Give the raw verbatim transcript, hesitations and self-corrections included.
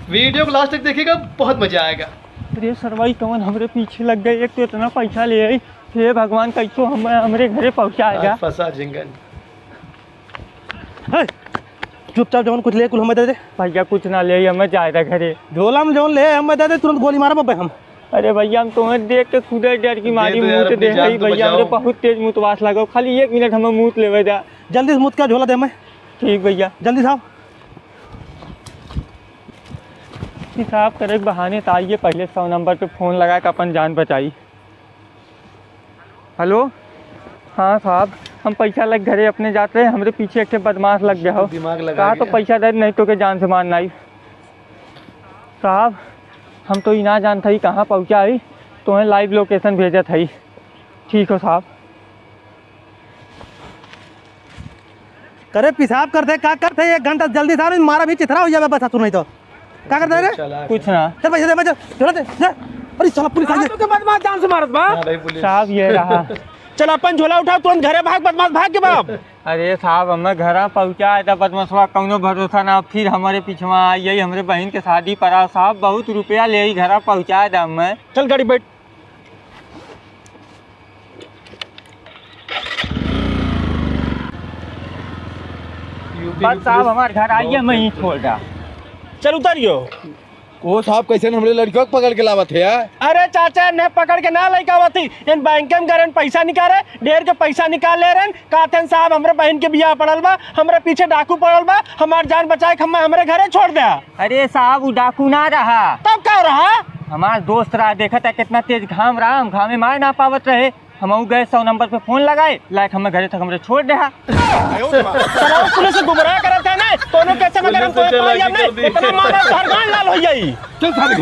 वीडियो को लास्ट तक देखिएगा, बहुत मजा आएगा। अरे सरवा, ई कवन हमरे पीछे लग गए, एक तो इतना पैसा ले आई, हे भगवान, कैसो हम, हमरे घरे पहुँचाएगा। आज फंसा झिंगन। हे, चुपचाप जवन कुछ ले, कुल हमें दे दे। भैया, कुछ ना ले, हमें जाए दे घरे। झोला में जवन ले, हमें दे दे, तुरंत गोली मारब अबे हम। अरे भैया, हम तोहे देख के खुदे डर की दे मारी दो यार, मूत अपनी दे जान हई तो भैया, हमरे बचाओ। बहुत तेज मुतवास लागो, खाली एक मिनट हमें मूत लेवे दे। जल्दी से मूत का झोला दे हमें। ठीक भैया। जल्दी से आओ। हिसाब करे के बहाने त आइए, पहले सौ नंबर पे फोन लगा के अपन जान बचाई। हेलो, हाँ साहब, हम पैसा लग घरे अपने जात रहे, हमरे पीछे एक ठे बदमाश लग गया हो। दिमाग लगा कहा तो के। पैसा दे, नहीं तो के जान से मारना ही। साहब, हम तो ई ना जानत हई कहाँ पहुँचा हई, तोहे लाइव लोकेशन भेजत हई। ठीक हो साहब। करे पेशाब करते, का करते, एक घंटा जल्दी से आओ, नहीं मारा भी चिथरा हो जावे बस, सुनाई तो। का करते रे? चला कुछ ना। चल पैसे दे, मैं चल, चला दे, जा। अरे साला पुलिस आ गई। तो के बदमाश जान से मारत बा। हाँ भाई पुलिस। साहब ये रहा। चल अपन झोला उठाओ, तुरंत घरे भाग, बदमाश भाग के बाप। अरे साहब, हमें घरा पहुँचाए दा बदमाशवा, कौनो भरोसा ना, फिर हमरे पिछवा आई, यही हमरे बहिन के शादी पड़ा साहब, बहुत रुपया ले आई, घरा पहुँचाए दा हमें। चल गाड़ी बैठ। बस साहब, हमार घर आइए, मैं यहीं छोड़ दा। चल उतरियो। ओ साहब, कैसे हमरे लड़कियों को पकड़ के लावत है यार? अरे चाचा, ने पकड़ के ना लइका आवत ही, इन बैंक में गरन पैसा निकाले, ढेर के पैसा निकाल ले रहन, कहते हैं साहब हमरे बहन के बियाह पड़ल बा, हमरे पीछे डाकू पड़ल बा, हमार जान बचाए के हमें हमरे घरे छोड़ दे। अरे साहब, वो डाकू ना रहा। तब का रहा? हमार दोस्त रहा, देखत है कितना तेज घाम रहा, हम घामे मार ना पावत रहे, हम गए सौ नंबर पे फोन लगाए, लाइक हमें घरे तक हमरे छोड़ दे हा। साला पुलिस से गुमराह करत है ना, कोनो कैसे में गरम पुलिस तो से मारी चालाकी हमने, कर दी। इतना मारा सरगान लाल हो जाई। चल सारे घर।